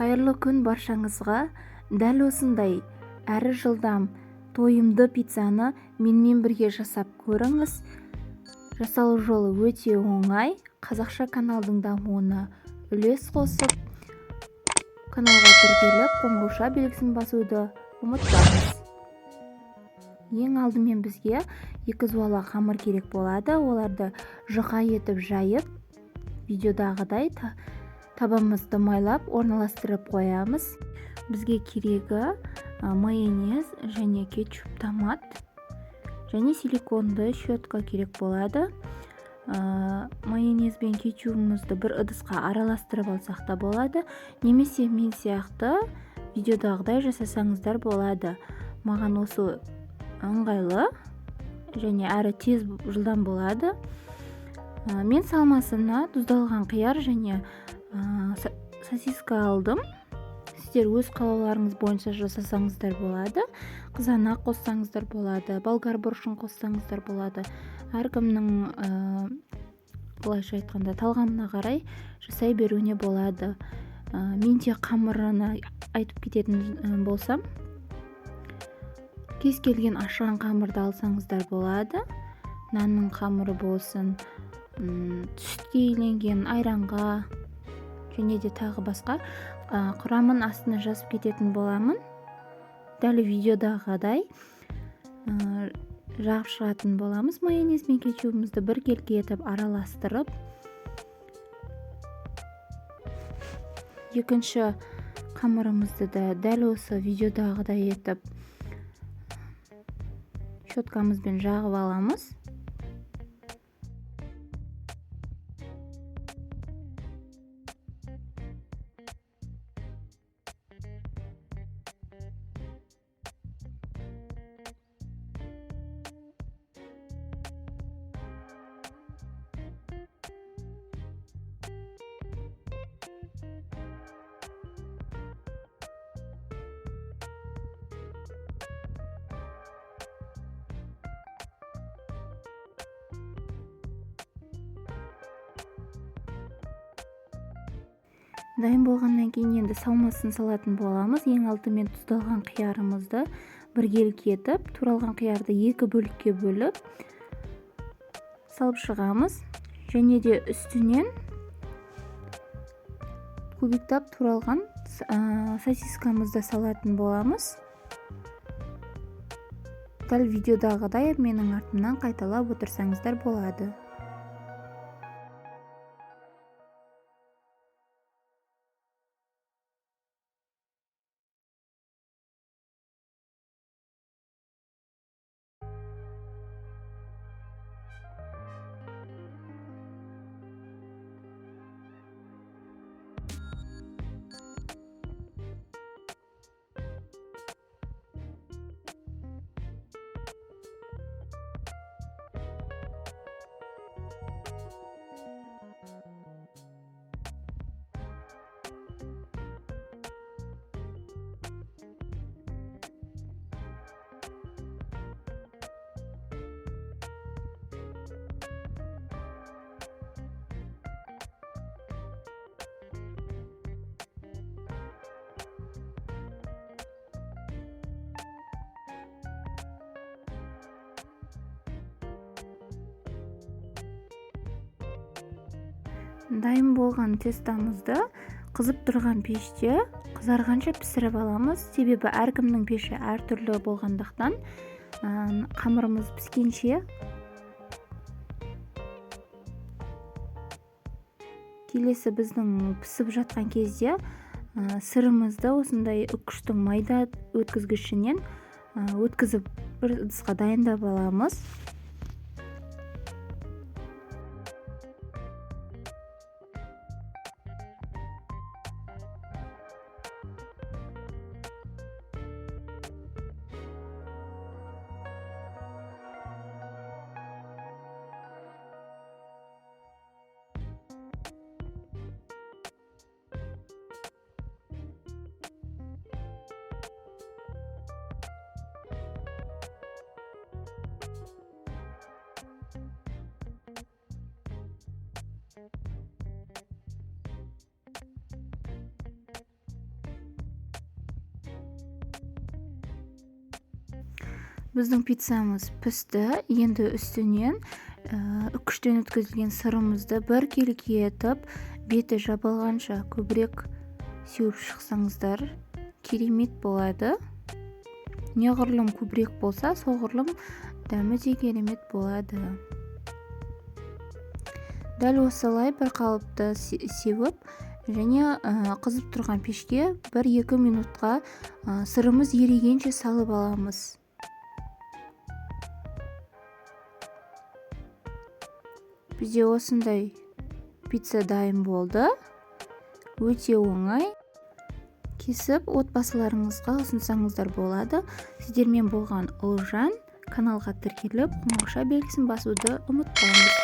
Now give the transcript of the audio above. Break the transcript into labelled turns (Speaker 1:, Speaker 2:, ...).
Speaker 1: Қайырлы күн баршаңызға. Дәл осындай әрі жылдам тойымды пиццаны менімен бірге жасап көріңіз. Жасалу жолы өте оңай. Қазақша каналдың дамуына үлес қосып, каналға тіркеліп, қоңырауша белгісін басуды ұмытпаңыз. Ең алдымен бізге 2 зуала қамыр керек болады. Оларды жұқа етіп жайып, видеодағыдай табамызды майлап орналастырып қоямыз. Бізге керегі майонез және кетчуп, томат және силиконды щетка керек болады. Майонез бен кетчубымызды бір ыдысқа араластырып алсақ та болады, немесе мен сияқты видеодағыдай жасасаңыздар болады. Маған осы ыңғайлы және әрі тез жылдам болады. Мен салмасына тұздалған қияр және сосиска алдым. Сіздер өз қалауларыңыз бойынша жасасаңыздар болады. Қызанақ қоссаңыздар болады, болгар бұрышын қоссаңыздар болады. Әркімнің, былайша айтқанда, талғамына қарай жасай беруіне болады. Мен те қамырына айтып кететін болсам, кез келген ашыған қамырды алсаңыздар болады. Нанның қамыры болсын, сүтке иленген айранға және де тағы басқа. Құрамын астына жазып кететін боламын. Дәл видеодағыдай жағып шығатын боламыз. Майонез бен кетчубымызды біркелкі етіп араластырып, екінші қамырымызды да дәл осы видеодағыдай етіп щеткамызбен жағып аламыз. Дайын болғаннан кейін енді салмасын салатын боламыз. Ең алдымен тұздалған қиярымызды біркелкі етіп, туралған қиярды екі бөлікке бөліп салып шығамыз. Және де үстінен кубиктап туралған сосискамызды салатын боламыз. Дәл видеодағыдай менің артымнан қайталап отырсаңыздар болады. Дайын болған тестамызды қызып тұрған пеште қызарғанша пісіріп аламыз. Себебі әркімнің пеші әртүрлі болғандықтан, қамырымыз піскенше келесі біздің пісіп жатқан кезде, сырымызды осындай үккіштің майда өткізгішінен, өткізіп бір ыдысқа дайындап аламыз. Біздің пиццамыз пісті. Енді үстінен үккіштен өткізілген сырымызды біркелкі етіп, беті жабылғанша көбірек сеуіп шықсаңыздар, керемет болады. Неғұрлым көбірек болса, соғұрлым дәмі де керемет болады. Дәл осылай бір қалыпты сеуіп және қызып тұрған пешке 1-2 минутқа сырымыз ерігенше салып аламыз. Бізде осындай пицца дайын болды. Өте оңай. Кесіп отбасыларыңызға ұсынсаңыздар болады. Сіздермен болған Ұлжан. Каналға тіркеліп, қоңырауша белгісін басуды ұмытпаңыз.